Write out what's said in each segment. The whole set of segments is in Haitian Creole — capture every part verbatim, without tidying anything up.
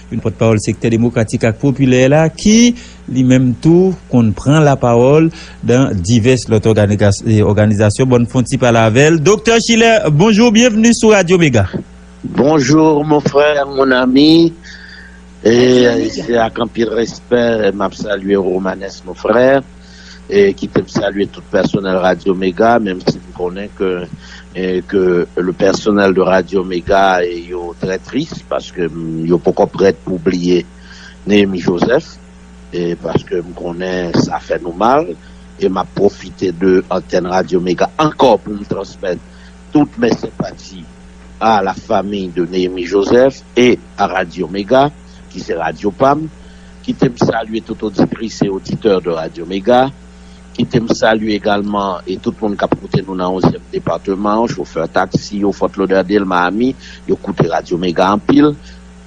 Yon pòtpawòl sektè demokratik ak popilè la ki li menm tou konn pran lapawòl dan divès lòt òganiga- eh, òganizasyon. Bon, n fè yon ti pale avè l. Doktè Schiller, bonjou, byenvni sou Radyo Mega. Bonjour mon frère, mon ami. E se ak anpil respè m ap salye Romanes, mon frère. E kite m salye tout pèsonèl Radyo Mega, menm si m konnen ke e ke le personnel de Radio Mega e yo trè tris paske yo poko prèt pou bliye Néhémie Joseph, e paske m konnen sa fè nou mal. E m ap pwofite de antèn Radyo Mega ankò pou m transmèt tout mes sympathies à la famille de Néhémie Joseph et à Radio Mega, ki se radyo pa m. Kite m salye tout oditris e oditè de Radyo Mega. Kite m salye egalman e tout moun k ap koute nou nan onzyèm depatman, chofè taksi yo, Fort Lauderdale, Miami, yo koute Radyo Mega anpil.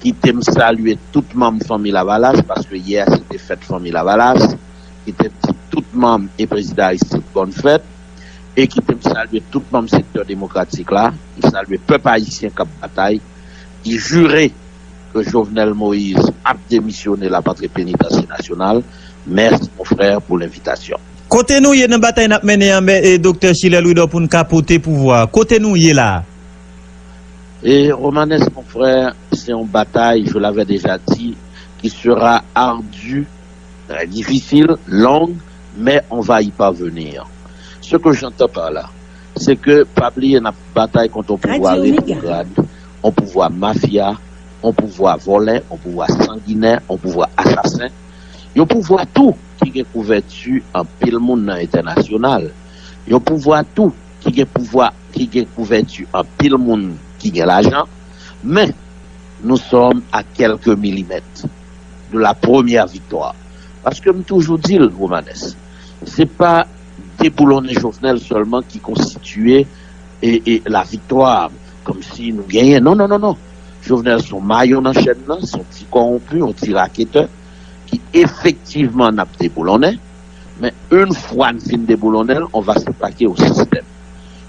Kite m salye tout manm Fanmi Lavalas, paske yè se te fèt Fanmi Lavalas. Kite m di tout manm e prezidan Aristide bòn fèt. E kite m salye tout manm sektè demokratik la. M salye pèp ayisyen k ap batay. Ki jire ke Jovenel Moïse ap demisyone la patri penitansye nasyonal. Mèsi mon frè pou lenvitasyon. Kote nou ye nan batay n ap mennen an, men, e, Doktè Schiller Louidor, pou n ka pote pouvwa? Kote nou ye la? E Romanes, mon frère, c'est une bataille, je l'avais déjà dit, qui sera ardue, très difficile, longue, mais on va y parvenir. Ce que j'entends par là, c'est que pa bliye n ap batay kont yon pouvwa retwograd, yon pouvwa mafya, yon pouvwa vòlè, yon pouvwa sanginè, yon pouvwa asasen, yon pouvwa tou ki gen kouvèti anpil moun nan entènasyonal, yon pouvwa tou ki gen pouvwa, ki gen kouvèti anpil moun ki gen lajan, men nous sommes à quelques millimètres de la première victoire. Paske m toujou di l, Romanes, se pa deboulonnen Jovenel sèlman ki konstitiye e, e la viktwa, kòmsi nou genyen. Non, non, non, non. Jovenel se yon mayon nan chèn nan, se yon ti kòwonpi, yon ti raketè ki efektivman n ap deboulonnen. Men yon fwa n fin deboulonnen l, on va s'attaquer au système.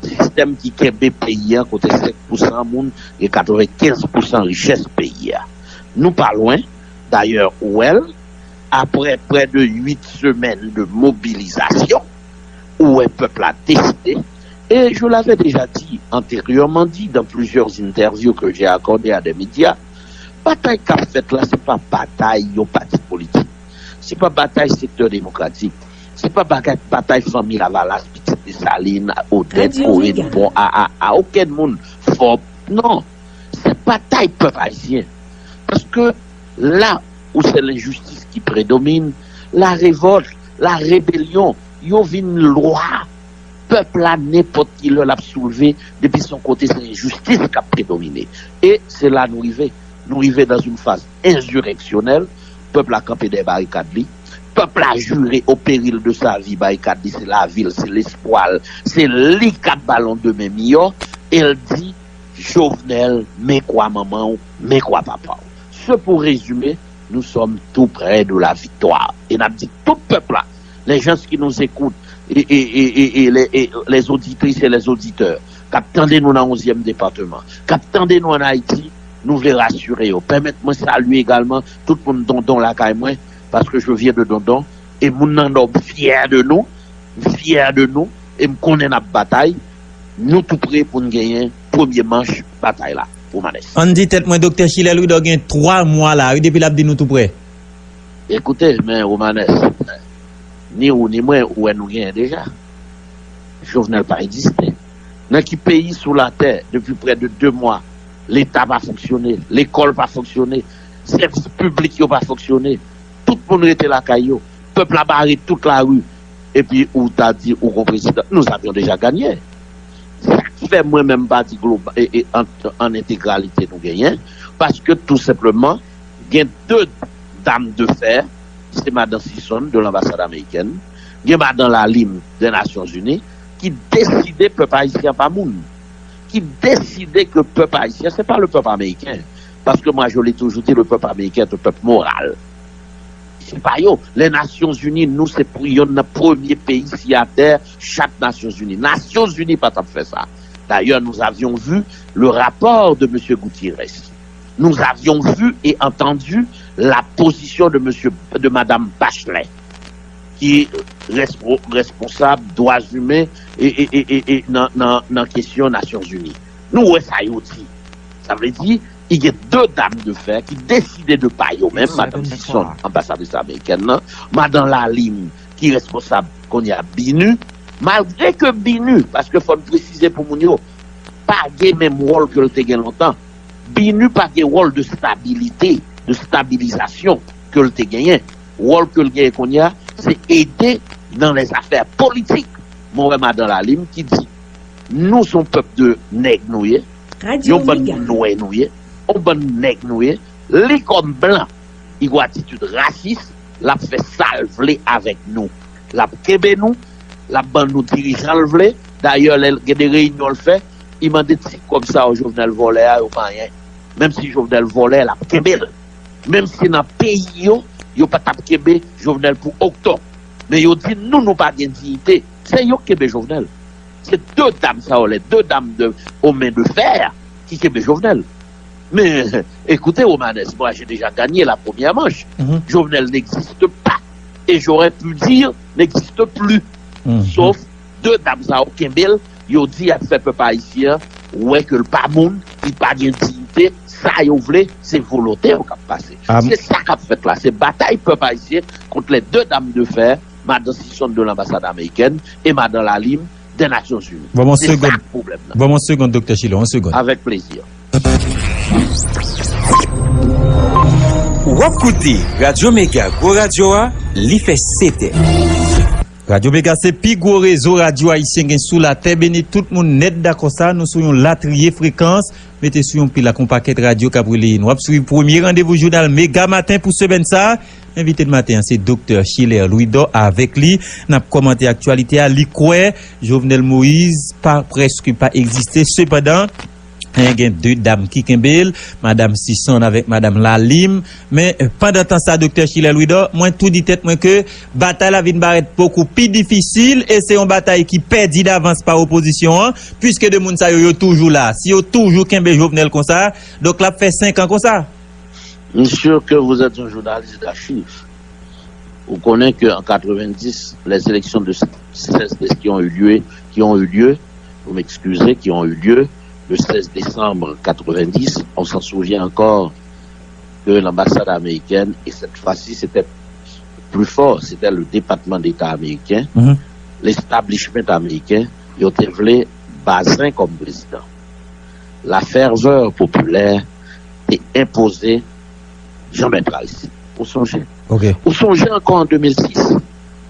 Sistèm ki kenbe peyi a kote senk pousan moun gen katrevenkenz pousan richès peyi a. Nou pa lwen, dayè ou wè l, apre près de huit semaines de mobilisation, ou wè pèp la deside. Et je l'avais déjà dit antérieurement, dit dans plusieurs interviews que j'ai accordées à des médias, batay k ap fèt la, se pa batay yon pati politik. Se pa batay sektè demokratik. Se pa bagay, batay Fanmi Lavalas, Pitit Desalin, Odèt, Korenn, Pon, a, a, a okenn moun, Fòb. Non. Se batay pèp ayisyen. Paske la où c'est l'injustice qui prédomine, la révolte, la rébellion, yo vin lwa. Pèp la, nenpòt ki lè, l ap soulve depi se yon kote se enjistis k ap predomine. E se la nou rive. Nou rive dans une phase insurrectionnelle. Pèp la kanpe dèyè barikad li. Pèp la jire au péril de sa vie, barikad li se lavi l, se lespwa l, se li k ap ba l yon demen miyò. E l di, Jovenel, men kwa manman w, men kwa papa w. Ce pour résumer, nous sommes tout près de la victoire. E n ap di tout pèp la, les gens qui nous écoutent, e, e, e, e, e, les, e, les auditrices et les auditeurs, k ap tande nou nan onzyèm depatman, k ap tande nou ann Ayiti, nou vle rasire yo. Pèmèt mwen salye egalman tout moun Dondon lakay mwen, paske je viens de Dondon, e moun nan Nò, m fyè de nou, m fyè de nou, e m konnen n ap batay. Nou tou pre pou n genyen premye manch batay la, Romanes. Ann di tèt mwen, Doktè Schiller Louidor gen twa mwa la, wi, depi l ap di nou tou prè. Ekoute, men Romanes, ni ou ni mwen, ou wè nou genyen deja. Jovenel pa egziste. Nan ki peyi sou latè, depi près de de mwa, Leta pa fonksyone, lekòl pa fonksyone, sèvis piblik yo pa fonksyone, tout moun rete lakay yo, pèp la bare tout lari, epi ou ta di ou gon prezidan. Nous avions déjà gagné. Sa k fè mwen menm m pa di globa, e, e, an, an entegralite nou genyen, paske tou senpleman, gen de dam de fè, se madan Sison de lanbasad amerikèn, gen madan Lalime de Nasyonzini, ki deside pèp ayisyen pa moun, ki deside ke pèp ayisyen, se pa le pèp ameriken, paske mwa je l'ai toujours dit, le peuple américain est un peuple moral. Se pa yo. Les Nations Unies, nou se pou yonn nan premye peyi siyatè chat Nasyonzini. Nasyonzini pa t ap fè sa. D'ailleurs, nous avions vu le rapport de Monsieur Gutiérrez. Nous avions vu et entendu la position de monsieur, de madame Bachelet, qui est responsable droits humains et, et, et, et, et dans, dans, dans question Nations Unies. Nous, ouais, ça y est, ça veut dire, il y a deux dames de fer qui décident de pas eux-mêmes, madame Sison, ambassadrice américaine, madame Lalim, ki responsab kounye a BINUH, malgre ke BINUH, paske fò n presize pou moun yo, pa gen menm wòl ke l te gen lontan. BINUH pa gen wòl de stabilite, de stabilizasyon ke l te genyen. Wòl ke l genyen kounye a, se ede nan lèzafè politik. Mwen wè madan Lalim ki di, nou se yon pèp de nèg nou ye, yon bann moun nwè nou ye, yon bann nèg nou ye, li kòm blan, li gon atitid rasis, l ap fè sa l vle avèk nou. L ap kenbe nou, l ap ban nou dirijan l vle. Dayè, lè gen de reyinyon l fè, li mande ti kòb sa yo Jovenel vòlè a, yo pa anyen. Menm si Jovenel vòlè, l ap kenbe l. Menm si nan peyi yo, yo pa t ap kenbe Jovenel pou okton. Men yo di nou, nou pa gen diyite. Se yo k kenbe Jovenel. Se de dam sa yo, les deux dames de, aux mains de fer, ki kenbe Jovenel. Mais écoutez, Romanes, moi j'ai déjà gagné la première manche. Jovenel n'existe pas. Et j'aurais pu dire n'existe plus. Sof de dam sa yo kenbe l, yo di y ap fè pèp ayisyen an wè ke l pa moun, li pa gen diyite, sa yo vle, se volonte yo k ap pase. Se sa k ap fèt la, se batay pèp ayisyen kont les deux dames de fer, madan Sison de l'ambassade américaine et madan Lalim des Nations Unies. Bon, bon, se sa pwoblèm nan. Bon, bon, segonn, Doktè Chilè, yon segonn. Avec plaisir. W ap koute Radyo Mega, gwo radyo a, li fè sèt è. Radyo Mega se pi gwo rezo radyo ayisyen gen sou latè. Beni tout moun nèt, dakò sa, nou sou yon latriye frekans. Mete sou yon pil ak yon pakèt radyo k ap releye nou. W ap swiv premye randevou jounal Mega Maten pou semèn sa a. Envite n maten an se Doktè Schiller Louidor. Avèk li, n ap kòmante aktyalite a. Li kwè Jovenel Moïse pa, prèske pa egziste. Sepandan, gen de dam ki kenbe l, Madam Sison avèk Madam Lalim. Men, pandan tan sa, Doktè Schiller Louidor, mwen tou di tèt mwen ke batay la vin parèt bokou pi difisil e se yon batay ki pèdi davans pa opozisyon an, piske de moun sa yo, yo toujou la. Si yo toujou kenbe Jovenel konsa, donk l ap fè senk an konsa. Monsieur, que vous êtes un journaliste d'archives. Vous connaissez qu'en quatre-vingt-dix, les élections de seize qui ont eu lieu, qui ont eu lieu, vous m'excusez, qui ont eu lieu le seize décembre quatre-vingt-dix, on s'en souvient encore que l'ambassade américaine, et cette fois-ci c'était plus fort, c'était le département d'État américain, l'establishment américain, yo te vle Bazin comme président. La ferveur populaire te impoze Jean Bertrand Aristide. Ou sonje? Ou sonje ankò an de mil sis,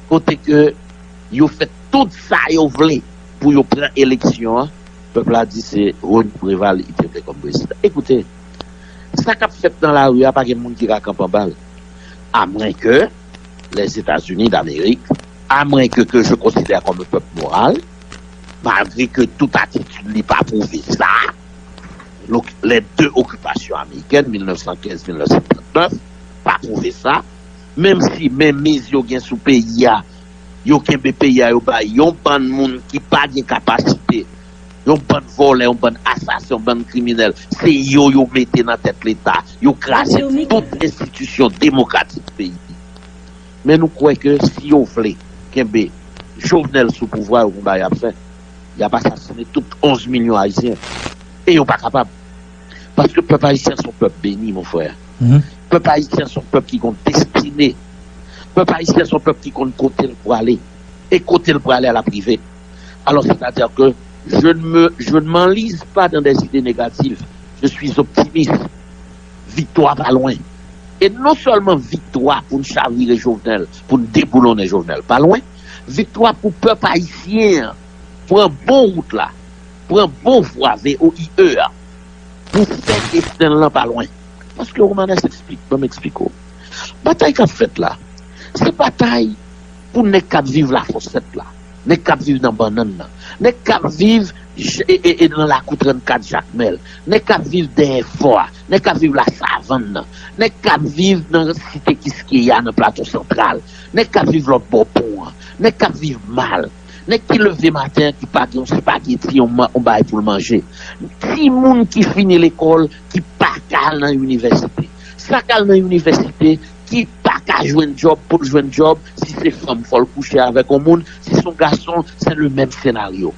kote ke yo fè tout sa yo vle pou yo pran eleksyon an, pèp la di se Rony Préval li te vle kòm prezidan. Ekoute, sa k ap fèt nan lari a, pa gen moun ki ka kanpe anba l. Amwenke Lèzetazini Damerik, amwenke ke je considère comme un peuple moral, malgre ke tout atitid li pa pwouve sa, les deux occupations américaines, mil nèf san kenz, mil nèf san trannèf, pa pwouve sa, menm si menmiz yo gen sou peyi a, yo kenbe peyi a, yo bay yon bann moun ki pa gen kapasite, yon bann vòlè, yon bann asasen, yon bann kriminèl, se yo yo mete nan tèt Leta, yo kraze tout enstitisyon demokratik peyi. Men nou kwè ke si yo vle kenbe Jovenel sou pouvwa, yo gon bagay y ap fè. Y ap asasine tout onz milyon Ayisyen. E yo pa kapab. Paske pèp ayisyen se yon pèp beni, mon frè. Pèp ayisyen se yon pèp ki gon destine. Pèp ayisyen se yon pèp ki konn kote l prale. E kote l prale a, l ap rive. Alors, c'est-à-dire que je ne me, je ne m'enlise pas dans des idées négatives. Je suis optimiste. Viktwa pa lwen. E non sèlman viktwa pou n chavire Jovenel, pou n deboulonnen Jovenel, pa lwen. Viktwa pou pèp ayisyen an pran bon wout la, pran bon vwa V O I E a, pou fè desten l lan pa lwen. Paske Romanes, eksplik, ban m eksplike w. Batay k ap fèt la, se batay pou nèg k ap viv Lafòsèt la, nèg k ap viv nan Bannann nan, nèg k ap viv e, e, e nan Lakou trannkat Jakmèl, nèg k ap viv dèyè fò a, nèg k ap viv Lasavann nan, nèg k ap viv nan Site Kiskeya nan Plato Santral, nèg k ap viv lòt bò pon an, nèg k ap viv mal, Nèg ki leve maten an ki pa gen yon espageti, yon bagay pou l manje. Timoun ki fini lekòl ki pa ka al nan inivèsite. Sa k al nan inivèsite ki pa ka jwenn djòb, pou l jwenn djòb, si se fanm fò l kouche avèk yon moun, si se yon gason, se le menm senaryo.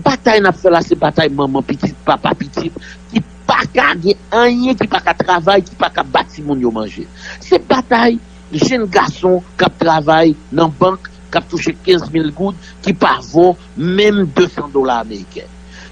Batay n ap fè la se batay manman pitit, papa pitit ki pa ka gen anyen, ki pa ka travay, ki pa ka ba timoun yo manje. Se batay jenn gason k ap travay nan bank k ap touche kenz mil goud ki pa vo menm de san dola ameriken.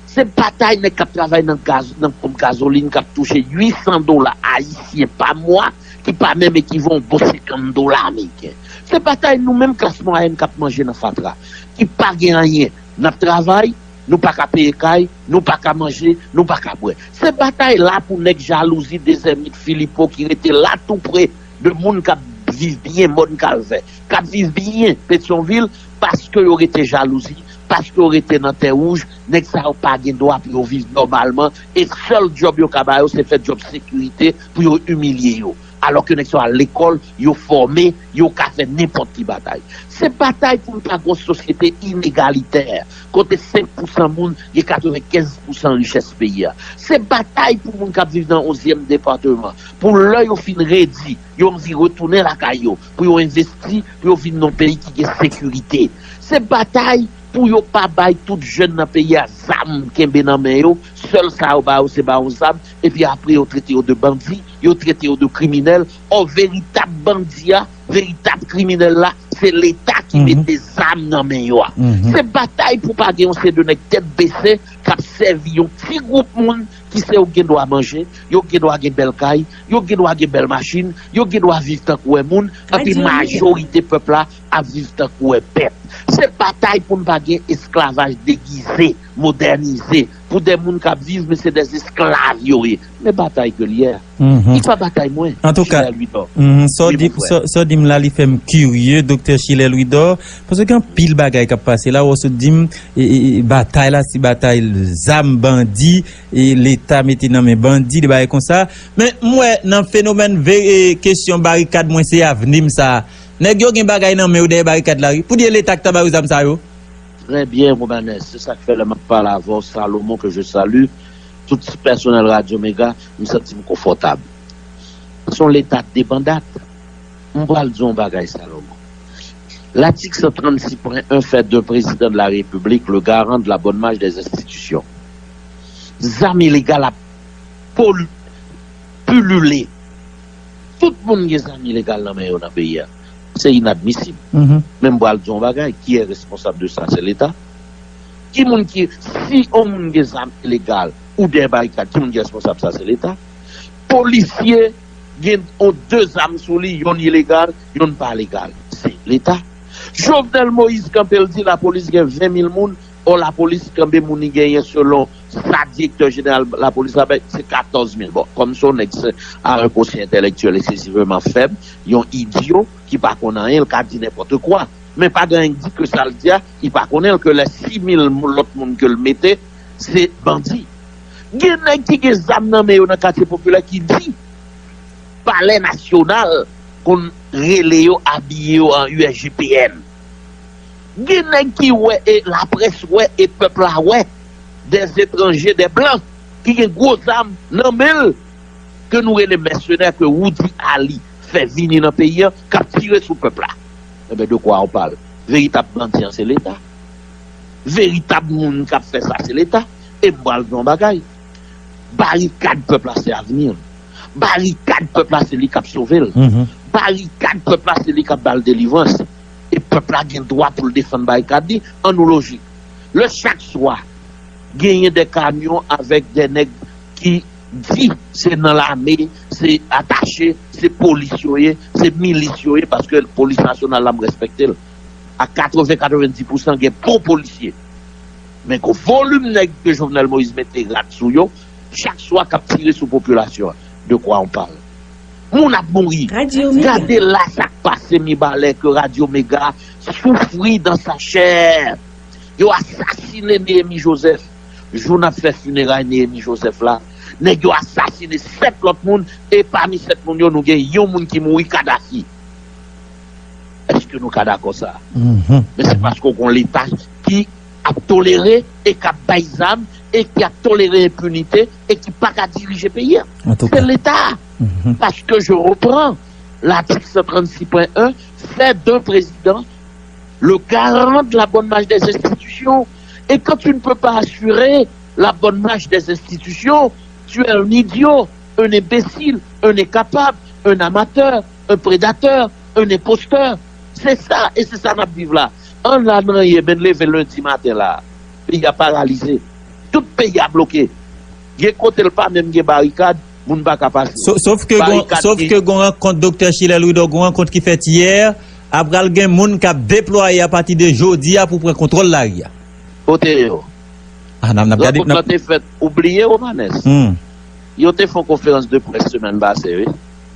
Se batay nèg k ap travay nan gaz, nan ponp gazolin k ap touche uit san dola ayisyen pa mwa ki pa menm ekivalan bon senkant dola ameriken. Se batay nou menm klas mwayèn k ap manje nan fatra, ki pa gen anyen. N ap travay, nou pa ka peye kay, nou pa ka manje, nou pa ka bwè. Se batay la pou nèg Jalouzi, Dezèmit, Filipo ki rete la tou pre de moun k ap viv byen Mòn Kalvè, k ap viv byen Petyonvil, paske yo rete Jalouzi, paske yo rete nan Tè Wouj, nèg sa yo pa gen dwa pou yo viv nòmalman, e sèl djòb yo ka ba yo se fè djòb sekirite pou yo imilye yo. Alòske nèg sa yo al lekòl, yo fòme, yo ka fè nenpòt ki batay. Se batay pou n pa gen yon sosyete inegalitè, kote senk pousan moun gen katrevenkenz pousan richès peyi a. Se batay pou moun k ap viv nan onzyèm depatman, pou lè yo fin redi, yo anvi retounen lakay yo, pou yo envesti, pou yo vin nan yon peyi ki gen sekirite. Se batay pou yo pa bay tout jèn nan peyi a zam kenbe nan men yo, sèl sa yo ba yo se ba yo zam, epi apre yo trete yo de bandi, yo trete yo de kriminèl. Ò, veritab bandi a, veritab kriminèl la, se Leta ki mete zam nan men yo a. Se batay pou pa gen yon seri de nèg tèt bese k ap sèvi yon ti gwoup moun ki se yo k gen dwa manje, yo k gen dwa gen bèl kay, yo k gen dwa gen bèl machin, yo k gen dwa viv tankou wè moun, epi majorite pèp la ap viv tankou wè bèt. Se batay pou n pa gen esklavaj degize, modènize, pou de moun k ap viv, men se de esklav yo ye. Men batay ke l ye. Li pa batay mwen, Chilè Louidor. Sa w di m la, li fè m kirye, Doktè Chilè Louidor, paske gen anpil bagay k ap pase la, w sot di m, e, e, e, batay la, se batay zam, bandi, e Leta mete nan men bandi, de bagay konsa. Men m wè nan fenomèn ve-, e, kesyon barikad, mwen se avni m sa. Nèg yo gen bagay nan men yo dèyè barikad la, wi. Poutdi e Leta ki ta ba yo zam sa yo? Très bien, Romanes. Se sa k fè lè m ap pale avè w, Salomon, que je salue, tout pèsonèl Radio Mega, m santi m konfòtab. Se yon Leta debandat. M pral di w yon bagay, Salomon. L'article cent trente-six point un fait d'un président de la République le garant de la bonne marche des institutions. Zam ilegal ap pil-, pilile. Tout moun gen zam ilegal nan men yo nan peyi a. Se inadmisib. Men m pral di w yon bagay, qui est responsable de ça? Se Leta. Ki moun ki, si yon moun gen zam ilegal ou dèyè barikad, ki moun ki responsab sa? Se Leta. Polisye gen yon de zam sou li, yonn ilegal, yonn pa legal. Se Leta. Jovenel Moïse kanpe, l di lapolis gen ven mil moun, ò, lapolis kanpe, moun li genyen, selon sa direktè jeneral lapolis la bay, se katòz mil. Bon, kòm se yon nèg se, a un quotient intellectuel excessivement faible, yon idyo ki pa konn anyen, l ka di nenpòt kwa. Men pa gen anyen k di ke sa l di a, li pa konnen l ke lè sis mil lòt moun ke l mete, se bandi. Gen nèg ki gen zam nan men yo nan katye popilè ki di Palè Nasyonal konn rele yo, abiye yo an U S G P N. Gen nèg ki wè, e laprès wè, e pèp la wè, des étrangers, des blancs, ki gen gwo zam nan men l, ke nou rele mèsenè, ke Roudy Ali fè vini nan peyi a, k ap tire sou pèp la. Enben, de kwa on pale? Veritab bandi an, se Leta. Veritab moun k ap fè sa, se Leta. E m pral di w yon bagay. Barikad pèp la, se avni l. Barikad pèp la, se li k ap sove l. Barikad pèp la, se li k ap ba l delivrans. E pèp la gen dwa pou l defann barikad li. Ann nou lojik. Lè chak swa, genyen de kamyon avèk de nèg ki di se nan lame, se atache, se polis yo ye, se milis yo ye, paske polis nasyonal la, m respekte l. A katreven, katrevenndis pousan gen bon polisye. Men gwo volim nèg ke Jovenel Moïse mete rad sou yo, chak swa k ap tire sou popilasyon an. De kwa on pale? Moun ap mouri. Gade la sa k pase Mibalè, ke Radio Mega soufri dans sa chair. Yo asasinen Néhémie Joseph. Jou n ap fè fineray Néhémie Joseph la, nèg yo asasinen sèt lòt moun, e pami sèt moun yo, nou gen yon moun ki mouri, Kadhafi. Èske ke nou ka dakò sa. Men se paske w gen yon Leta ki ap tolere e k ap bay zam e ki ap tolere enpinite e ki pa ka dirije peyi a. Se Leta. Parce que je reprends l'article cent trente-six point un fait d'un président le garant de la bonne marche des institutions. Et quand tu ne peux pas assurer la bonne marche des institutions, tu es un idiot, un imbécile, un incapable, un amateur, un prédateur, un imposteur. Se sa, e se sa n ap viv la. An la nan ye, men leve lendi maten la. Peyi a paralize. Tout peyi a bloke. Gen kote l pa menm gen barikad, moun pa ka pase. Sof ke gon, sof ke gon rankont Doktè Chilè Louidor, gon rankont ki fèt yè, apral gen moun k ap deplwaye apati de jodi a pou pran kontwòl lari a. Kote yo? Ah, n ap, n ap gade, rankont lan te fèt, ou bliye, Romanes? Hmm. Yo te fè yon konferans de près semèn pase, wi.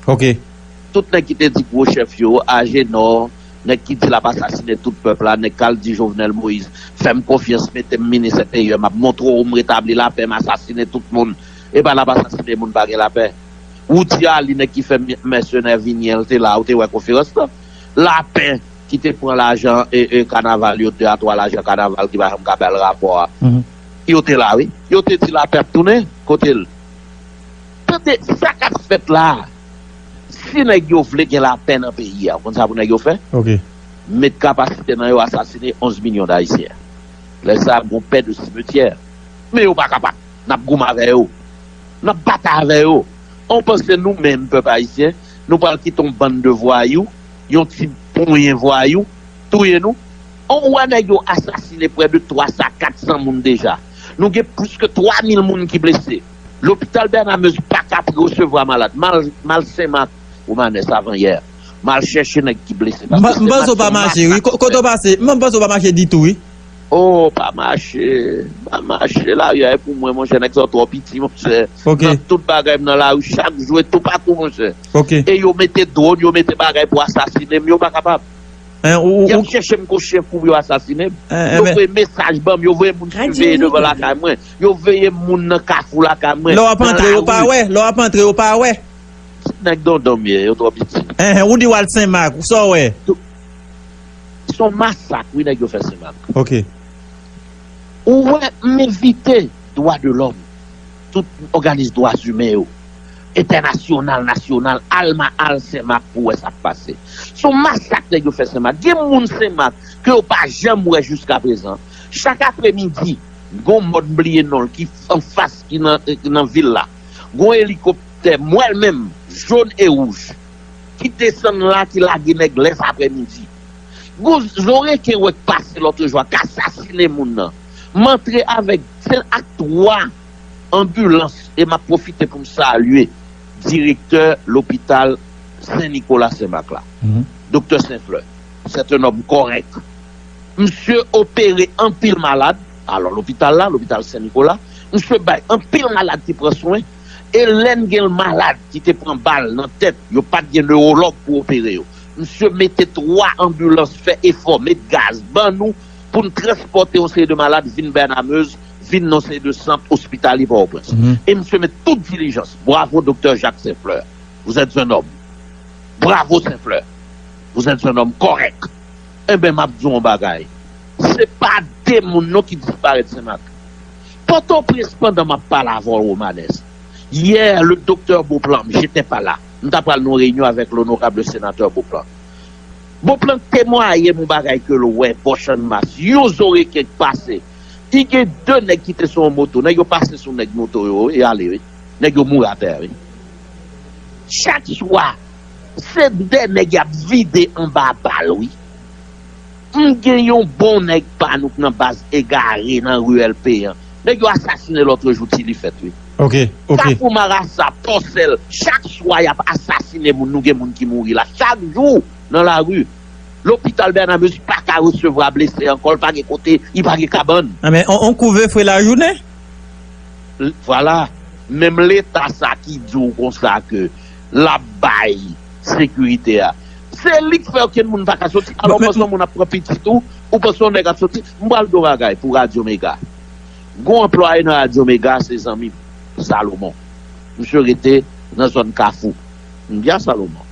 Ok. Tout nèg ki te di gwo chèf yo, Ajenò, nèg ki di l ap asasinen tout pèp la, nèg k al di Jovenel Moïse, fè m konfyans, mete m minis enteryè, m ap montre w m retabli lapè, m asasinen tout moun. E pa l ap asasinen moun, pa gen lapè. Ou di a li, nèg ki fè mèsenè vini an, l te la, ou te wè konferans lan. Lapè ki te pran lajan e, e kanaval yo, de a twa lajan kanaval ki pa janm ka bay rapò a. Yo te la, wi. Yo te di lapè ap tounen, kote l? Tande, sa k ap fèt la a, si nèg yo vle gen lapè nan peyi a, ou konn sa pou nèg yo fè? Ok. Met kapasite nan yo asasine onz milyon d Ayisyen. Lè sa a, gon pè de simetyè. Men yo pa kapab. N ap goumen avè yo. N ap batay avè yo. An w panse nou menm, pèp ayisyen, nou pral kite yon bann de vwayou, yon ti ponyen vwayou, touye nou? An w wè nèg yo asasine prè de twa san, kat san moun deja. Nou gen plis ke twa mil moun ki blese. Lopital Bernard Meusse pa ka resevwa malad. M al, m al Senmak, Romanes, avan yè. M al chèche nèg ki blese. M panse w pa mache, wi. Kote w pase? M panse w pa mache ditou, wi. Oh, pa mache. Pa mache. Lari a e pou mwen, monchè. Nèg sa yo twò piti, monchè. Ok. Nan tout bagay m nan lari chak jou e toupatou, monchè. Ok. E yo mete dwòn, yo mete bagay pou asasine m, yo pa kapab. Y ap chèche m kou chen kou pou yo asasine m. Yo voye mesaj ban m, yo voye moun siveye devan lakay mwen. Yo voye moun nan kafou lakay mwen. Lè w ap antre, yo pa wè. Lè w ap antre, yo pa wè. Nèg dondon m ye, yo twò piti. Enhen, ou di w al Senmak, sa w wè? Se yon masak, wi, nèg yo fè Senmak. Ok. Ou wè, m envite dwa de lòm, tout òganis dwa imen yo, entènasyonal, nasyonal, al ma-, al Senmak pou wè sa k pase. Se yon masak nèg yo fè Senmak. Gen moun Senmak ke yo pa janm wè jiskaprezan. Chak apremidi, gon mòn, m bliye non l, ki anfas, ki nan, ki nan vil la. Gon elikoptè, mwèl menm, jòn e wouj, ki desann la, ki lage nèg lèzapremidi. Gon zoreken wè k pase lòt jou a, k asasinen moun nan. M antre avèk, se ak twa anbilans, e m ap pwofite pou m salye direktè lopital Sen Nikola Senmak la, Doktè Senflè. Se te nonm kòrèk. Misye opere anpil malad. Alò, lopital la, lopital Sen Nikola, misye bay anpil malad ki pran swen. E lè n gen malad ki te pran bal nan tèt, yo pa t gen newològ pou opere yo. Misye mete twa anbilans, fè efò, met gaz, ban nou pou n transpòte yon seri de malad vin Bènamez, vin nan yon seri de sant ospitalye Pòtoprens. E misye met tout dilijans. Bravo, Doktè Jacques Saint-Fleur. Vous êtes un homme. Bravo, Senflè. Vous êtes un homme correct. Enben, m ap di w yon bagay. Se pa de moun non ki disparèt Senmak. Pòtoprens, pandan m ap pale avè w, Romanes, yè, le doktè Beauplan, j'étais pas là. M ta pral nan yon reyinyon avèk l'honorable sénateur Beauplan. Beauplan temwaye m yon bagay ke l wè bò Channmas. Yon zoreken k pase. I gen de nèg ki te sou yon moto. Nèg yo pase sou nèg moto yo, e ale, wi. Nèg yo mouri atè, wi. Chak swa, se de nèg y ap vide anba bal, wi. M gen yon bon nèg pa nou k nan baz egare nan ri L P an. Nèg yo asasine lòt jou, Tilifèt, wi. Ok, ok. Kafou Marasa, Pòsèl, chak swa y ap asasine moun, nou gen moun ki mouri la. Chak jou, nan lari. Lopital Bènamez pa ka resevwa blese ankò, l pa gen kote, li pa gen kabann. Anben, on, on kouvefwe lajounen? L-, vwala. Menm Leta sa ki di w konsa ke l ap bay sekirite a, se li k fè okenn moun pa ka soti. Alò, w panse yon moun ap pran pitit ou, ou panse yon nèg ap soti? M pral di w yon bagay pou Radyo Mega. Gon anplwaye nan Radyo Mega, se zanmi m, Salomon. Misye rete nan zòn Kafou. M di a Salomon,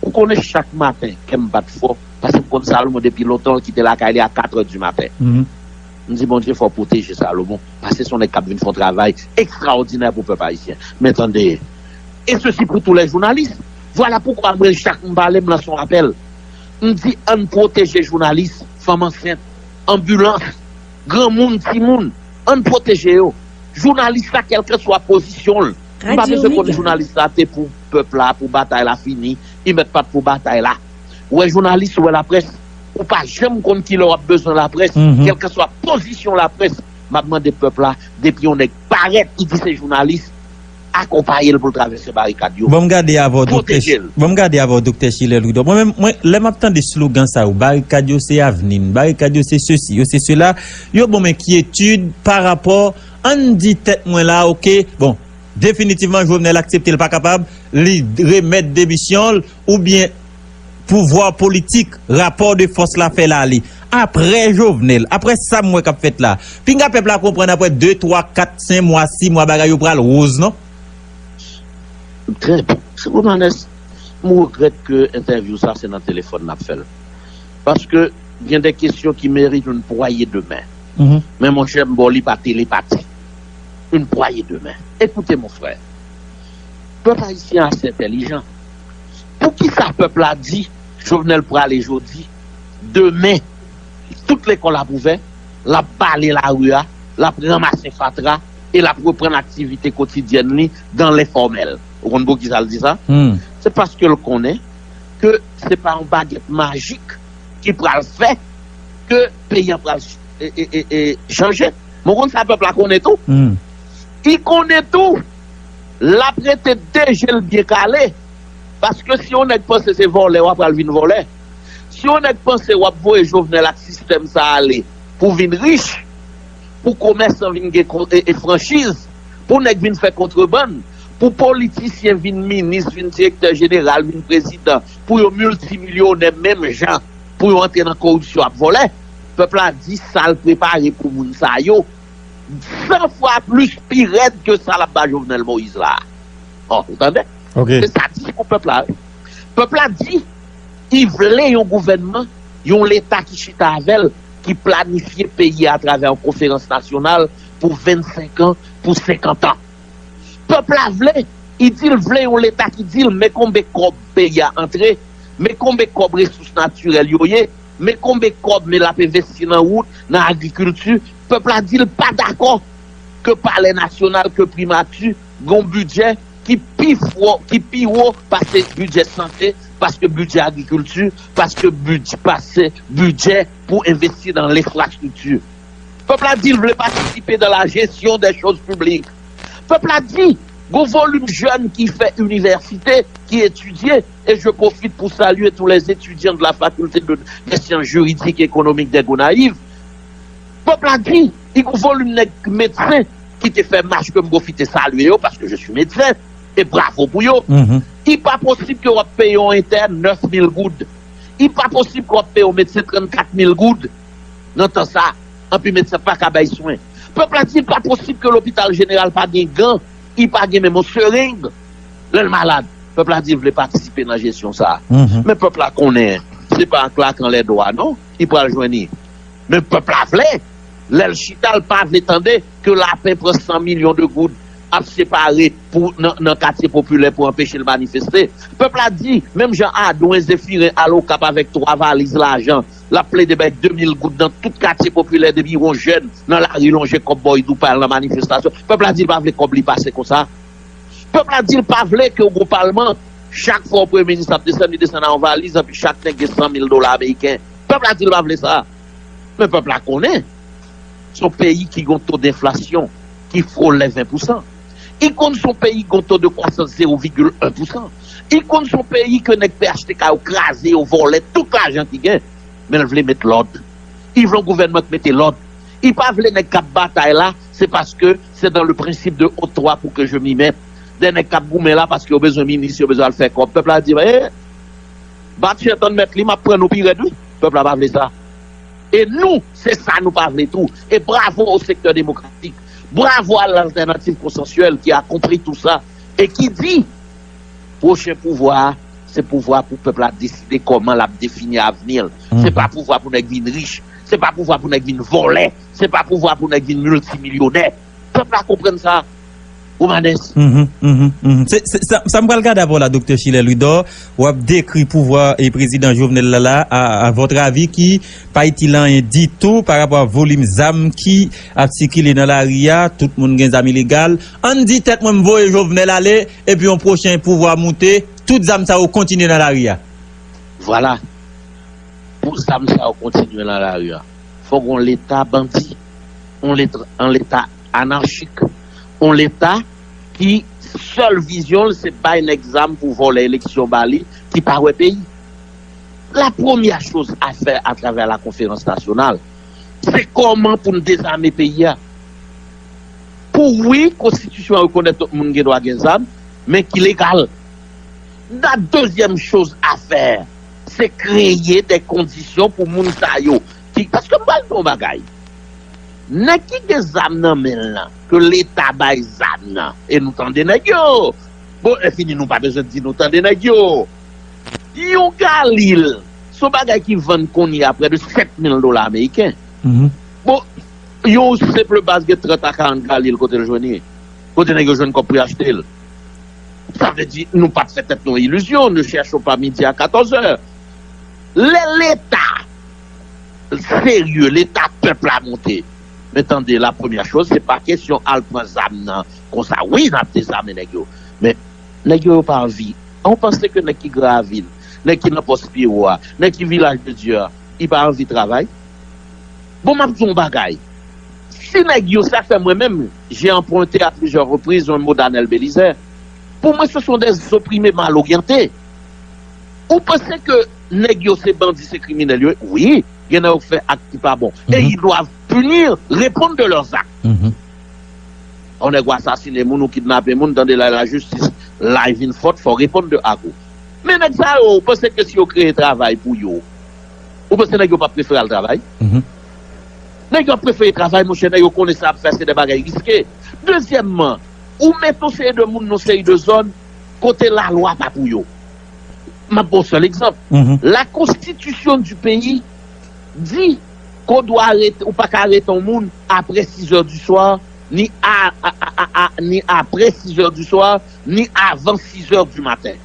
ou konnen chak maten, kè m bat fò, Paske m konn Salomon depi lontan, l kite lakay li a katrè di maten. M di, Bondye, fò w pwoteje Salomon, paske se yon nèg k ap vin fè yon travay ekstraòdinè pou pèp ayisyen. Men tande, et ceci pour tous les journalistes. Vwala poukwa mwen, chak m pale, m lanse yon apèl. M di, ann pwoteje jounalis, fanm ansent, anbilans, granmoun, timoun, ann pwoteje yo. Jounalis la, kèlkeswa pozisyon l, m pa bezwen konn jounalis la te pou pèp la, pou batay la fini, li mèt pa t pou batay la. Ou wè jounalis, ou wè laprès, ou pa janm konn kilè w ap bezwen laprès, kèlkeswa pozisyon laprès, m ap mande pèp la, depi yon nèg parèt, li di se jounalis, akonpaye l pou l travèse barikad yo. Bon, m gade avè w, doktè. Pwoteje l. Bon, m gade avè w, doktè Schiller Louidor. Mwen menm, mwen, lè m ap tande slogan sa yo, barikad yo se avni n, barikad yo se sesi, yo se sela, yo ban m enkyetid pa rapò, ann di tèt mwen la, oke, bon, definitivman, Jovenel aksepte l pa kapab, li remèt demisyon l, oubyen pouvwa politik, rapò de fòs la fè l ale. Apre Jovenel, apre sa m wè k ap fèt la, pinga pèp la konprann apre de, twa, kat, senk mwa, sis mwa, bagay yo pral woz, non? Trè byen. Se Romanes, m regrèt ke entèvyou sa se nan telefòn n ap fè l. Paske gen de kesyon ki merit yon pwaye de men. Men monchè, m ba w li pa telepati. Yon pwaye de men. Ekoute, mon frè. Pèp ayisyen ase entèlijan. Poukisa pèp la di Jovenel prale jodi, demen, tout lekòl ap ouvè, l ap bale lari a, l ap ranmase fatra e l ap reprann aktivite kotidyèn li dan lenfòmèl? Ou konn poukisa l di sa? Se paske l konnen ke se pa yon bagèt majik ki pral fè ke peyi a pral e, e, e, e, chanje. Men w konn sa pèp la konnen tou. Li konnen tou, l ap rete de je l byen kale. Paske si yon nèg panse se vòlè, w ap pral vin vòlè. Si yon nèg panse w ap voye Jovenel ak sistèm sa ale pou vin rich, pou komèsan vin gen kon- e, e franchiz, pou nèg vin fè kontrebann, pou politisyen vin minis, vin direktè jeneral, vin prezidan, pou yo miltimilyonè menm jan, pou yo antre nan koripsyon ap vòlè. Pèp la di sa l prepare pou moun sa yo san fwa plis pi rèd ke sa l ap ba Jovenel Moïse la. Ò, ou tande? Se sa diskou pèp la. Pèp la di, li vle yon gouvènman, yon leta ki chita avè l, ki planifye peyi a atravè yon konferans nasyonal pou vennsenk an, pou senkant an. Pèp la vle, li di l vle yon leta ki di l men konbe kòb peyi a antre, men konbe kòb resous natirèl yo ye, men konbe kòb men l ap envesti nan wout, nan agrikilti. Pèp la di l pa dakò ke palè nasyonal, ke primati gen yon bidjè ki pi fò, ki pi wo pase bidjè sante, pase bidjè agrikilti, pase bidjè, pase bidjè pou envesti nan lenfrastrikti. Pèp la di l vle patisipe dans la gestion des choses publiques. Pèp la di, gon volim jèn ki fè inivèsite, ki etidye, et je profite pour saluer tous les étudiants de la faculté de, des sciences juridiques et économiques des Gonayives. Pèp la di, li gon volim nèg medsen ki te fè mach ke m pwofite salye yo, paske je suis médecin, e bravo pou yo. Li pa posib ke w ap peye yon entèn nèf mil goud. Li pa posib ke w ap peye yon medsen trannkat mil goud nan tan sa, anpi medsen pa ka bay swen. Pèp la di, li pa posib ke lopital jeneral pa gen gan, li pa gen menm yon sereng. Lè l malad, pèp la di l vle patisipe nan jesyon sa a. Men pèp la konnen, se pa an klakan lè dwa, non, li pral jwenn li. Men pèp la vle, lè l chita, l pa vle tande ke Lapen pran san milyon de goud ap separe pou, nan, nan katye popilè pou anpeche l manifeste. Pèp la di, menm jan Adwen, Zefiren al Okap avèk twa valiz lajan, l ap plede bay de mil goud nan tout katye popilè depi yon jèn nan lari lonje kòb bò idou pa al nan manifestasyon. Pèp la di l pa vle kòb li pase konsa. Pèp la di l pa vle ke w gon palman, chak fwa w premye minis ap desann, li desann a yon valiz, anpi chak nèg gen san mil dola ameriken. Pèp la di l pa vle sa. Men pèp la konnen se yon peyi ki gen yon to denflasyon ki frole ven pousan. Li konn se yon peyi ki gen yon to de kwasans zewo vigil en pousan. Li konn se yon peyi ke nèg P H T K yo kraze, yo vòlè tout lajan ki gen. Men l vle met lòd. Li vle yon gouvènman ki mete lòd. Li pa vle nèg k ap batay la, se paske c'est dans le principe de haute toi pour que je m'y mette. De nèg k ap goumen la paske yo bezwen minis, yo bezwen al fè kòb. Pèp la di, eh, bat chen tann mèt li, m ap pran nou pi rèd, wi. Pèp la pa vle sa. E nou, se sa nou pa vle tou. E bravo au secteur démocratique. Bravo à l'alternative consensuelle qui a compris tout ça et qui dit, pwochen pouvwa a, Se pouvwa pou pèp la deside kòman l ap defini avni l. Se pa pouvwa pou nèg vin rich. Se pa pouvwa pou nèg vin vòlè. Se pa pouvwa pou nèg vin miltimilyonè. Pèp la konprann sa. Romanes. Mhm, mhm, mhm. Se, se, sa, sa m pral gade avè w la, Doktè Schiller Louidor, w ap dekri pouvwa e prezidan Jovenel la, la, a, a votre avis, ki pa itil anyen ditou pa rapò a volim zam ki ap sikile nan lari a, tout moun gen zam ilegal. Ann di tèt mwen m voye Jovenel ale, epi yon pwochen pouvwa moute, tout zam sa yo kontinye nan lari a. Vwala. Pou zam sa yo kontinye nan lari a, fòk yon leta bandi, yon leta, yon leta anachik, yon leta ki sèl vizyon l se bay nèg zam pou vòlè eleksyon ba li, ki pa wè peyi. La première chose à faire à travers la conférence nationale, se kòman pou n dezame peyi a. Pou wi, konstitisyon an rekonèt tout moun gen dwa gen zam, men ki legal. La deuxième chose à faire, se kreye de kondisyon pou moun sa yo. Ki, paske m pral di yon bagay. Nèg ki gen zam nan men l lan, ke leta bay zam nan, e nou tande nèg yo. Bon, lè fini, nou pa bezwen di nou tande nèg yo. Yon galil, se yon bagay ki vann kounye a prè de sèt mil dola ameriken. Bon, yon senp baz gen trant a karant galil kote l jwenn li. Kote nèg yo jwenn kòb pou y achte l. Sa vle di, nou pa t fè tèt nou ilizyon, ne cherchons pas midi à quatorze heures. Lè leta serye, leta pèp la monte. Men tande, la première chose, se pa kesyon al pran zam nan konsa. Wi, n ap dezame nèg yo. Men nèg yo, yo pa anvi. An, ou panse ke nèg ki Gran Ravin, nèg ki nan Pòs Pyewo a, nèg ki Vilaj de Dye a, li pa anvi travay? Bon, m ap di w yon bagay. Si nèg yo, sa fè mwen menm, j'ai emprunté à plusieurs reprises yon mo Danèl Belizè. Pour moi, ce sont des opprimés mal orientés. Ou panse ke nèg yo se bandi, se kriminèl yo? Wi, gen nan yo k fè ak ki pa bon. Et ils doivent punir, répondre de leurs actes. Yon nèg ou asasine moun, ou kidnape moun, tande la, lajistis la vin fòt, fò w reponn de ak ou. Men nèg sa yo, ou panse ke si yo kreye travay pou yo, ou panse nèg yo p ap prefere al travay? Nèg yo ap prefere travay, monchè, nèg yo konnen sa y ap fè se de bagay riske. Dezyèmman, ou mete yon seri de moun nan yon seri de zòn kote lalwa pa pou yo. M ap ba w sèl egzanp. La constitution du pays di ke w dwe arete, ou pa ka arete yon moun apre sizè di swa, ni a, a, a, a, a, ni apre sizè di swa, ni avan sizè di maten.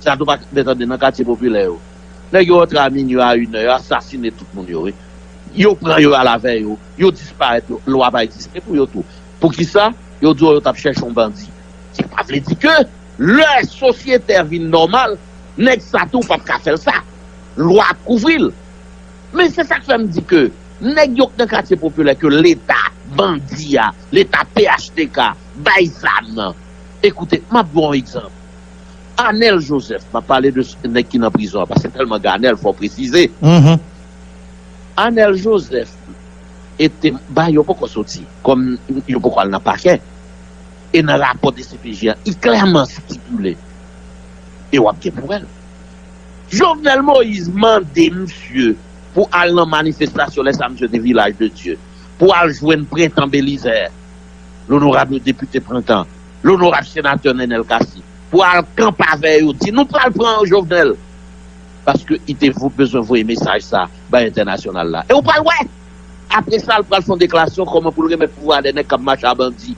Sa tou pa tande nan katye popilè yo. Nèg yo rantre a minui, a inè, yo asasine tout moun yo, wi. Yo pran yo al avè yo, yo disparèt, yo, lwa pa egziste pou yo tou. Poukisa? Yo di w yo t ap chèche yon bandi. Sa pa vle di ke lè sosyete a vin nòmal, nèg sa tou p ap ka fè l sa. Lwa ap kouvri l. Men se sa k fè m di ke nèg yo k nan katye popilè ke leta bandi a, leta P H T K bay zam nan. Ekoute, m ap ba w yon egzanp. Anèl Joseph, m ap pale de s- nèg ki nan prizon an, paske tèlman gen Anèl, fò w presize. Anèl Joseph, ete, ba yo poko soti, kòm yo poko al nan pakè. E nan rapò D C P J an, li klèman stipile. E w ap gen pou wè l. Jovenel Moïse mande misye pou al nan manifestasyon lè sa misye te Vilaj de Dye, pou al jwenn Prentan Belizè, lonorab depite Prentan, lonorab senatè Nenel Cassy, pou al kanpe avè yo, di nou pral pran Jovenel. Paske li te vo- bezwen voye mesaj sa bay entènasyonal la. E w pral wè! Apre sa, l pral fè yon deklarasyon kòman pou l remèt pouvwa a de nèg k ap mache a bandi.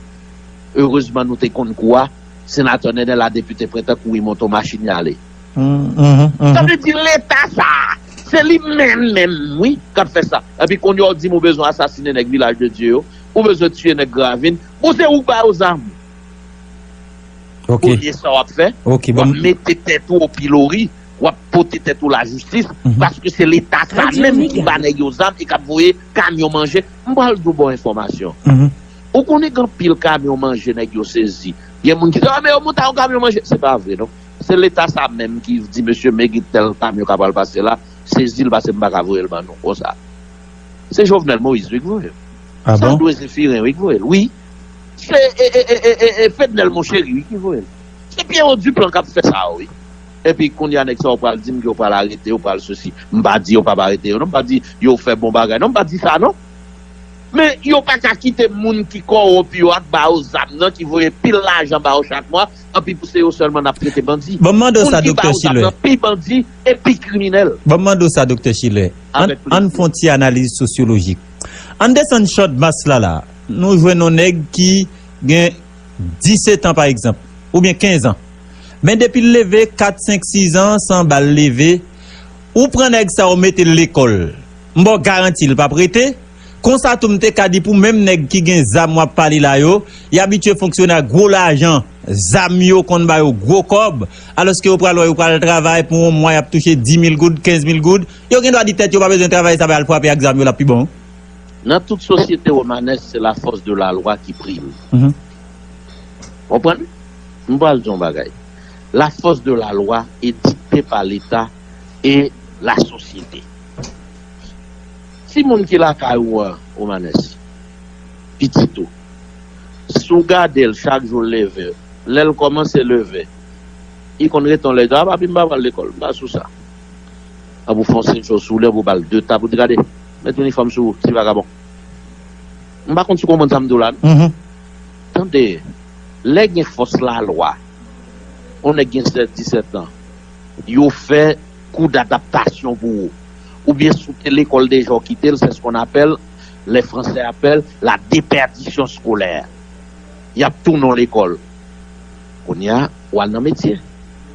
Erezman, nou te konn kou a, senatè Nenel a depite Prentan kouri monte yon machin, y ale. Sa vle di leta sa a, se li menm menm, wi, k ap fè sa. Epi kounye a w di m ou bezwen asasine nèg Vilaj de Dye yo, ou bezwen tiye nèg Gran Ravin. Bon, se ou k ba yo zam. Olye sa w ap fè, w ap mete tèt ou o pilori, w ap pote tèt ou lajistis, paske se leta sa menm ki ba nèg yo zam e k ap voye kamyon manje. M pral di w bon enfòmasyon. Ou konnen gen anpil kamyon manje nèg yo sezi. Gen moun ki di, a, men yo monte yon kamyon manje. Se pa vre, non. Se leta sa menm ki di, mesye, men gen tèl kamyon k ap al pase la, sezi l, paske m pa ka voye l ban nou konsa. Se Jovenel Moïse, wi, ki voye l. Sa dwe Zephirin, wi, ki voye l. Wi. Se e, e, e, e, e, e Fednel Monchéry, wi, ki voye l. Se Pierrot Duplan k ap fè sa, wi. Epi kounye a, nèg sa yo pral di m ke yo pral arete yo, pral sesi. M pa di yo p ap arete yo, non. M pa di yo fè bon bagay, non. M pa di sa, non. Men yo pa ka kite moun ki kòwonpi yo a, k ba yo zam nan, ki voye pil lajan ba yo chak mwa, anpi pou se yo sèlman n ap trete bandi. Ban m mande w sa, Doktè Schiller. Moun ki ba yo zam nan pi bandi e pi kriminèl. Ban m mande w sa, Doktè Schiller. Ann fè yon ti analiz sosyolojik. Ann desann Chadmas la la. Nou jwenn yon nèg ki gen disèt an, pa egzanp, oubyen kenz an. Men depi l leve, kat, senk, sis an, san ba l leve, ou pran nèg sa, ou mete l lekòl. M ba w garanti, l p ap rete. Konsa tou, m te ka di pou menm nèg ki gen zam w ap pale la yo, y abitye fonksyone ak gwo lajan, zam yo konn ba yo gwo kòb, alòske yo pral wè yo pral travay pou yon mwa, y ap touche dis mil goud, kenz mil goud. Yo gen dwa di tèt yo pa bezwen travay, sa bay al frape ak zam yo, l ap pi bon. Nan tout sosyete womanès, se la force de la loi qui prime. Mhm. Konprann? M pral di yon bagay. La force de la loi est dictée par l'État et la société. Timoun ki lakay ou an, womanès, pitit ou, si w gade l chak jou l leve, lè l kòmanse leve, li konn rete yon lè, di, "A, papi, m pa pral lekòl, m pa sou sa." An pou fè yon sentyon sou li, an pou ba l de tap, ou di, "Gade, met inifòm sou ou, ti vagabon." M pa konn si w konprann sa m di w la, non. Mhm. Tande, lè gen fòs lalwa, yon nèg gen sèz, disèt an, yo fè kou dadaptasyon pou ou. Oubyen si w te lekòl deja, w kite l, c'est ce qu'on appelle, les Français appellent la déperdition scolaire. Y ap tounen w lekòl. Kounye a, w al nan metye.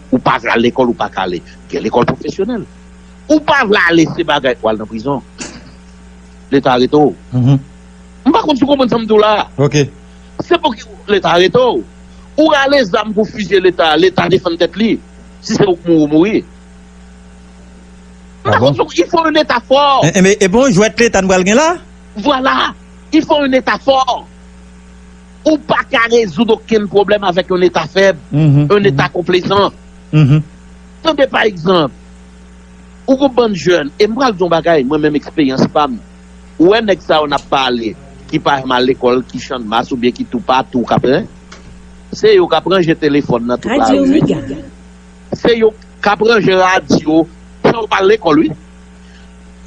Ou pa vle al lekòl, ou pa ka ale. Gen lekòl pwofesyonèl. Ou pa vle ale, se bagay, w al nan prizon. Leta arete w. Mhm. M pa konn si w konprann sa m di w la. Ok. Se pou ki Leta arete w. Ou rale zam pou fizye Leta, Leta defann tèt li. Si se ou k mouri, ou mouri. M pa konn si w, il faut un État fort. E, e, e bon, jwèt Leta n pral gen la? Vwala. Il faut un État fort. Ou pa ka rezoud okenn pwoblèm avèk yon Leta fèb, yon Leta konplezan. Mhm. Tande, pa egzanp, ou gon bann jèn, e m pral di yon bagay, mwen menm eksperyans pa m. Ou wè nèg sa yo n ap pale, ki pa janm al lekòl, ki Channmas oubyen ki toupatou, k ap, en? Se yo k ap ranje telefòn nan tout lari, wi. Se yo k ap ranje radyo, san yo pa al lekòl, wi.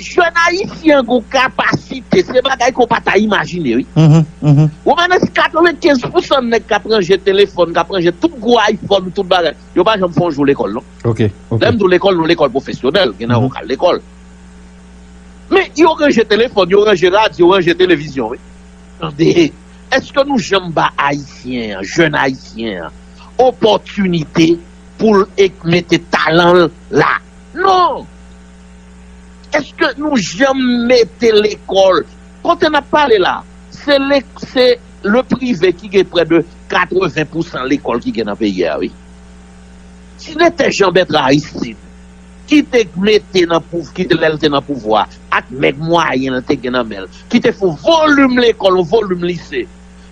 Jèn ayisyen an gon kapasite, se bagay ke w pa ta imajine, wi. Mhm, mhm. Ou konnen si katrevenkenz pousan nèg k ap ranje telefòn, k ap ranje tout gwo iPhone, tout bagay, yo pa janm fè yon jou lekòl, non. Ok, ok. Lè m di w lekòl, nou lekòl pwofesyonèl, gen nan yo k al lekòl. Men yo ranje telefòn, yo ranje radyo, yo ranje televizyon, wi. Tande, èske nou janm ba Ayisyen an, jèn Ayisyen an, opòtinite pou l ek mete talan l la? Non! Èske nou janm mete lekòl? Kote n ap pale la, se le, se le prive ki gen prè de katreven pousan lekòl ki gen nan peyi a, wi. Si se te Jean Bertrand Aristide ki te mete nan pouv-, ki te, lè l te nan pouvwa, ak mèg mwayen l te gen nan men l, ki te fè yon volim lekòl, yon volim lise.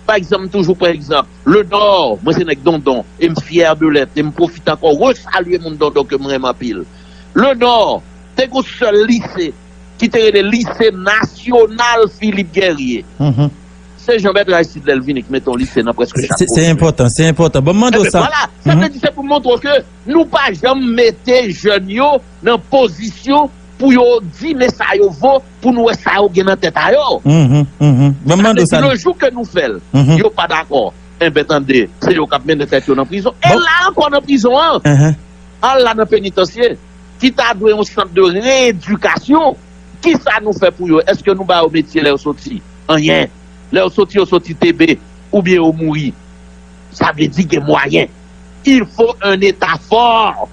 Pa egzanp, m toujou pran egzanp, Lenò, mwen se nèg Dondon, e m fyè de l èt, e m pwofite ankò resalye moun Dondon ke m renmen anpil. Lenò, te gon sèl lise, ki te rele Lise Nasyonal Philippe Guerrier. Mhm. Se Jean Bertrand Aristide lè l vini ki mete yon lise nan prèske chak komin. Se enpòtan, se enpòtan. Bon, m mande w sa. Ebyen, vwala, sa vle di se pou montre w ke nou pa janm mete jèn yo nan pozisyon pou yo di men sa yo vo, pou nou wè sa yo gen nan tèt a yo. Mhm, mhm. Bon, m mande w sa. Sa vle di, le jou ke nou fè l, yo pa dakò. Enben, tande, se yo k ap mennen tèt yo nan prizon. E la ankò nan prizon an, al la nan penitansye, ki ta dwe yon sant de reyedikasyon, kisa nou fè pou yo? Èske nou ba yo metye lè yo soti? Anyen. Lè yo soti, yo soti tebe, oubyen yo mouri. Sa vle di gen mwayen. Il faut un État fort.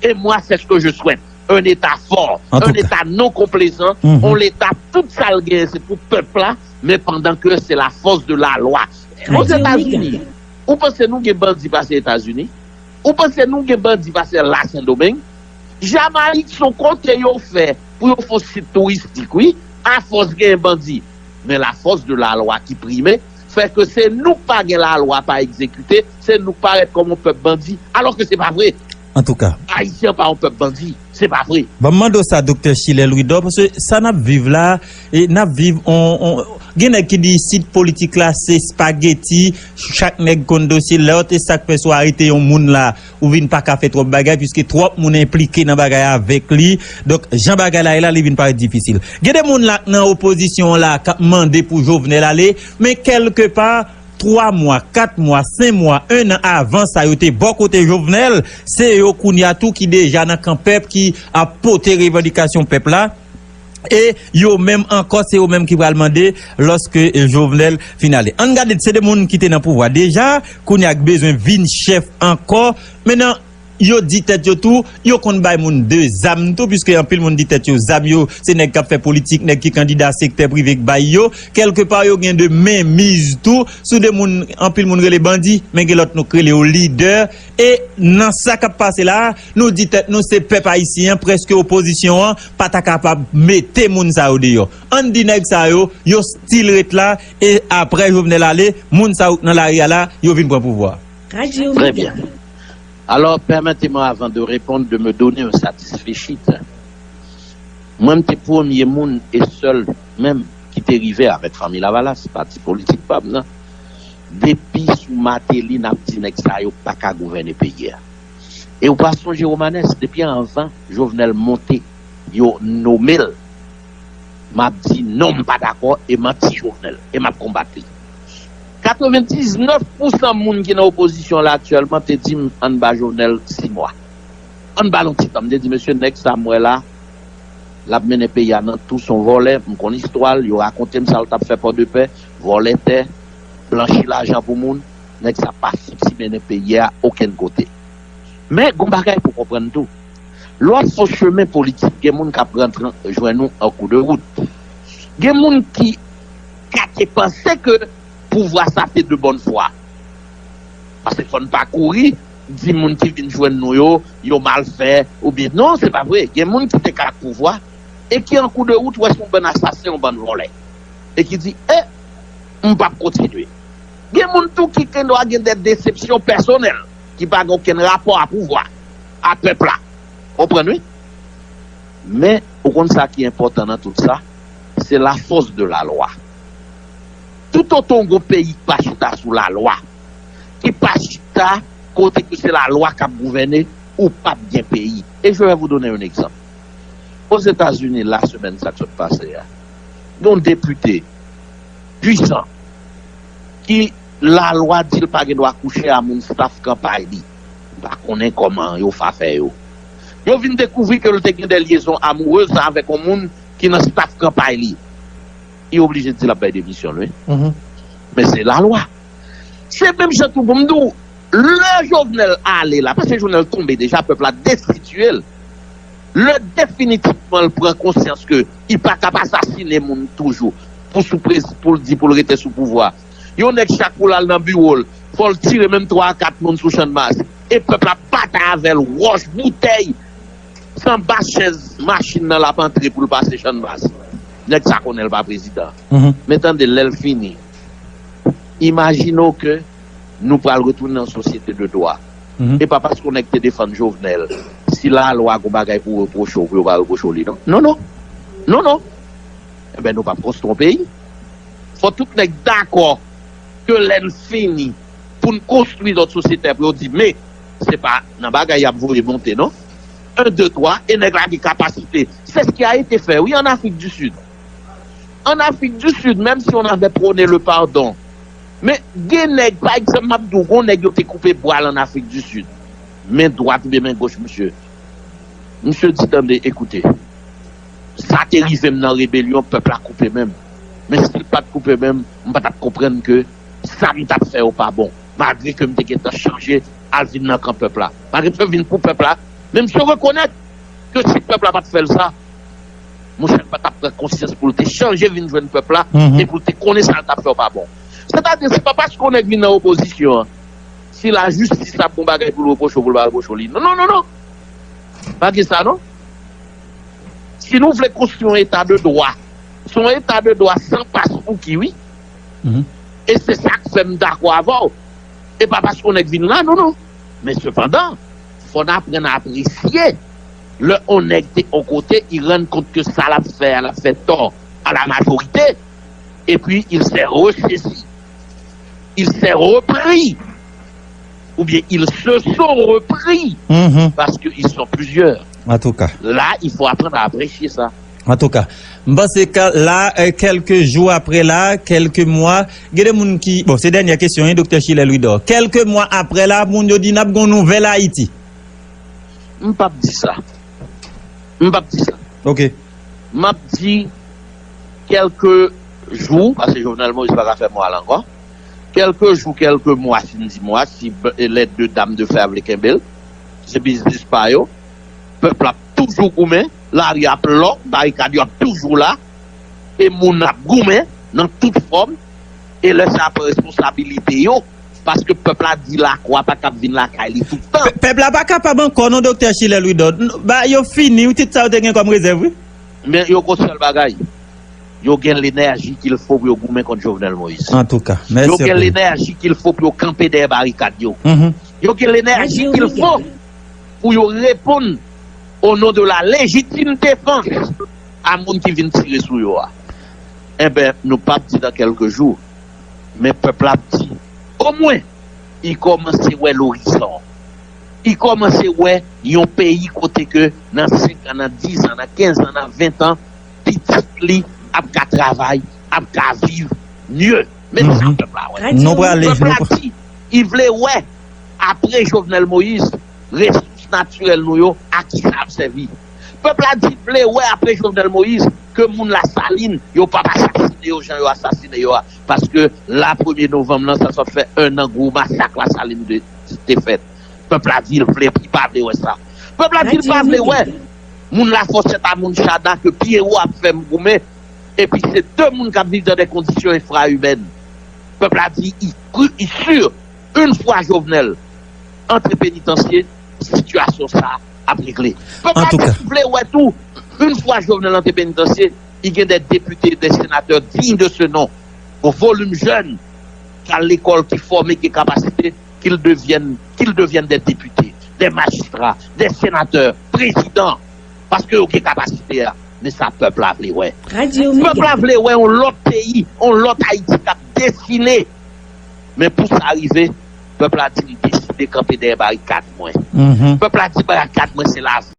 Et moi, c'est ce que je souhaite. Un État fort, un État non complaisant, un État tout sa l genyen se pou pèp la, men pandan ke se la force de la loi. Ozetazini, ou panse nou gen bandi pase Etazini? Ou panse nou gen bandi pase la Sendomeng? Jamayik se yon kote yo fè pou yo fè yon sit touristik, wi, afòs gen bandi. Men la force de la loi ki prime, fè ke se nou k pa gen lalwa pa egzekite, se nou k parèt kòm yon pèp bandi, alòske se pa vre. Antouka. Ayisyen pa yon pèp bandi. Se pa vre. Ban m mande w sa, Doktè Schiller Louidor, paske sa n ap viv la, e n ap viv on, on, gen nèg ki di isit politik la se espageti, chak nèg konn dosye lòt, e sa k fè si w arete yon moun la, ou vin pa ka fè twòp bagay, piske twòp moun enplike nan bagay avèk li. Donk, jan bagay la ye la, li vin parèt difisil. Gen de moun la k nan opozisyon an la k ap mande pou Jovenel ale, men kèlkepa, twa mwa, kat mwa, senk mwa, en an avan sa, yo te bò kote Jovenel, se yo kounye a tou ki deja nan kan pèp, ki ap pote revandikasyon pèp la. E yo menm ankò, se yo menm ki pral mande lòske Jovenel fin ale. Ann gade, se de moun ki te nan pouvwa deja, kounye a k bezwen vin chèf ankò. Mennen, yo di tèt yo tou, yo konn bay moun de zam tou, piske anpil moun di tèt yo zam yo, se nèg k ap fè politik, nèg ki kandida sektè prive k bay yo. Kèlkepa, yo gen de menmiz tou sou de moun, anpil moun rele bandi, men gen lòt nou k rele yo lidè. E nan sa k ap pase la, nou di tèt nou se pèp ayisyen an, prèske opozisyon an pa ta kapab mete moun sa yo deyò. Ann di nèg sa yo, yo still ret la, e apre Jovenel ale, moun sa yo k nan lari a la, yo vin pran pouvwa. Trè byen. Alors, permettez-moi, avant de répondre, de me donner un satisfecit. Mwen, m te premye moun e sèl menm ki te rive avèk Fanmi Lavalas, pati politik pa m nan. Depi sou Martelly, n ap di nèg sa yo pa ka gouvène peyi a. E ou pa sonje, Romanes, depi anvan Jovenel monte, yo nome l, m ap di non, m pa dakò, e m anti Jovenel, e m ap konbat li. Katrevendiznèf pousan moun ki nan opozisyon la aktyèlman te di m, ann ba Jovenel sis mwa. Ann ba l yon ti tan. M te di, mesye, nèg sa m wè la, l ap mennen peyi a nan tou, se yon vòlè, m konn istwa l, yo rakonte m sa l t ap fè Pòdepè, vòlè tè, blanchi lajan pou moun, nèg sa pa fouti mennen peyi a okenn kote. Men, gon bagay pou konprann tou. Lè w ap fè chemen politik, gen moun k ap rantre jwenn ou an kou de wout. Gen moun ki ka te panse ke pouvwa sa se de bòn fwa. Paske fò n pa kouri di moun ki vin jwenn nou yo, yo mal fè, oubyen, non, se pa vre. Gen moun ki te ka ak pouvwa e ki an kou de wout wè se yon bann asasen, yon bann vòlè. E ki di, e, m p ap kontinye. Gen moun tou ki gendwa gen de desepsyon pèsonèl, ki pa gen okenn rapò a pouvwa, a pèp la. Konprann, wi? Men, ou konn sa ki enpòtan nan tout sa? Se la force de la loi. Toutotan w gon peyi ki pa chita sou lalwa, ki pa chita kote ke se lalwa k ap gouvène, ou p ap gen peyi. E je vais vous donner un exemple. Aux États-Unis, la semaine sa k sot pase a, gen yon depite pwisan ki lalwa di l pa gen dwa kouche a moun staff kanpay li. M pa konnen kòman yo fa fè yo. Yo vin dekouvri ke l te gen de lyezon amourez avèk yon moun ki nan staff kanpay li. Li oblije di l ap bay demisyon l, wi. Men se lalwa. Se menm jan tou pou m di w, lè Jovenel ale la, paske Jovenel tonbe deja, pèp la destitiye l. Lè definitivman l pran konsyans ke li pa ka ap asasinen moun toujou pou sou prez-, pou l di pou l rete sou pouvwa. Yon nèg chak pou l al nan biwo l, fò l tire menm twa a kat moun sou Channmas. E pèp la batay avè l, wòch, boutèy. Se anba chèz machin nan l ap antre pou l pase Channmas. Nèg sa konnen l pa prezidan. Men tande, lè l fini, imajine w ke nou pral retounen nan sosyete de dwa. E pa paske yon nèg te defann Jovenel, si lalwa gon bagay pou repwoche w, pou yo pa repwoche w li, non. Non, non. Non, non. Enben, nou p ap konstwi yon peyi. Fò tout nèg dakò ke lè n fini pou n konstwi lòt sosyete, pou yo di, men, se pa nan bagay y ap voye monte, non. En, de, twa, e nèg la gen kapasite. C'est ce qui a été fait, wi, en Afrique du Sud. En Afrique du Sud, même si on avait prôné le pardon, men gen nèg, pa egzanp, m ap di w, gon nèg yo te koupe bwa l an Afrik di Sid. Men dwat oubyen men goch misye. Misye di, tande, ekoute, sa te rive m nan rebelyon, pèp la koupe men m. Men si l pa t koupe men m, m pa t ap konprann ke sa m t ap fè yo pa bon. Malgre ke m te gentan chanje, al vin nan kan pèp la. Malgre m te vin pou pèp la, men misye rekonèt ke si pèp la pa t fè l sa, monchè, l pa t ap pran konsyans pou l te chanje vin jwenn pèp la, e pou l te konnen sa l t ap fè yo pa bon. Sètadi, se pa paske yon nèg vin nan opozisyon an, si lajistis ap gon bagay pou l repwoche w, pou l pa repwoche w li. Non, non, non, non. Pa gen sa, non. Si nou vle konstwi yon eta de dwa, se yon eta de dwa san paspouki, wi. E se sa k fè m dakò avè w. E pa paske yon nèg vin la, non, non. Men sepandan, Fò n aprann apresye lè yon nèg te yon kote, il rann kont ke sa l ap fè a, l ap fè tò a la majorite, epi il s'est ressaisi, il s'est repris, oubyen ils se sont repris, Mhm. parce qu'ils sont plusieurs. An tou ka. Là, il faut apprendre à apprécier ça. An tou ka. M panse ke la, euh, kèlke jou apre la, kèlke mwa, gen de moun ki, bon, se dènyè kesyon, wi, Doktè Chilè Louidor. Kèlke mwa apre la, moun yo di n ap gen yon nouvèl Ayiti. M p ap di sa. M p ap di sa. Ok. M ap di kèlke jou, paske Jovenel Moïse pa ka fè mwa la ankò. Kèlke jou, kèlke mwa, si n di mwa, si b- les deux dames de fer vle kenbe l, se biznis pa yo. Pèp la ap toujou goumen, lari ap lòk, barikad yo ap toujou la, e moun ap goumen nan tout fòm, e lè sa pran responsabilite yo, paske pèp la di lakwa pa kab vin lakay li tout tan. Pèp la pa kapab ankò non, Doktè Chilè Louidor. Ba yo fini, wi, tout sa yo te gen kòm rezèv, wi. Men yo gon sèl bagay, yo gen lenèji qu'il faut pou yo goumen kont Jovenel Moïse. An tou ka. Mèsi Yo gen anpil. Lenèji qu'il faut pou yo kanpe dèyè barikad yo. Mhm. Yo gen lenèji qu'il faut pou yo reponn au nom de la légitime défense a moun ki vin tire sou yo a. Enben, nou p ap di nan kèlke jou, men pèp la ap di, omwen, i kòmanse wè lorizon. I kòmanse wè yon peyi kote ke nan senk an, nan dis an, nan kenz an, nan ven an, pitit li ap ka travay, ap ka viv mye. Men sa Mhm. Pèp la wè. Nou prale, Pèp nou la pra- di, i vle wè, apre Jovenel Moïse, resous natirèl nou yo, a ki sa ap sèvi. Pèp la di, vle wè, apre Jovenel Moïse, ke moun Lasalin, yo p ap asasine yo jan yo asasine yo a. Paske la premye novanm nan, sa sot fè en an gwo masak Lasalin de, te fèt. Pèp la di, l vle, li pa vle wè sa. Pèp la di, l pa vle wè moun Lafòsèt a moun Chada ke Pyero ap fè m goumen. Epi se de moun k ap viv dans des conditions infra-humaines. Pèp la di, i, i sur, une fois Jovenel antre penitansye, sitiyasyon sa ap regle. Pèp la di, vle wè tou, une fois Jovenel antre penitansye, i gen des députés, des sénateurs dignes de ce nom. Yon volim jèn k al lekòl, ki fòme, ki gen kapasite, qu'ils deviennent, qu'ils deviennent des députés, des magistrats, des sénateurs, présidents. Paske yo gen kapasite a. Men sa pèp la vle wè. Pèp la vle wè yon lòt peyi, yon lòt Ayiti k ap desine. Men pou sa rive, pèp la di, m deside kanpe dèyè barikad mwen. Mhm. Pèp la di, barikad mwen se lavi.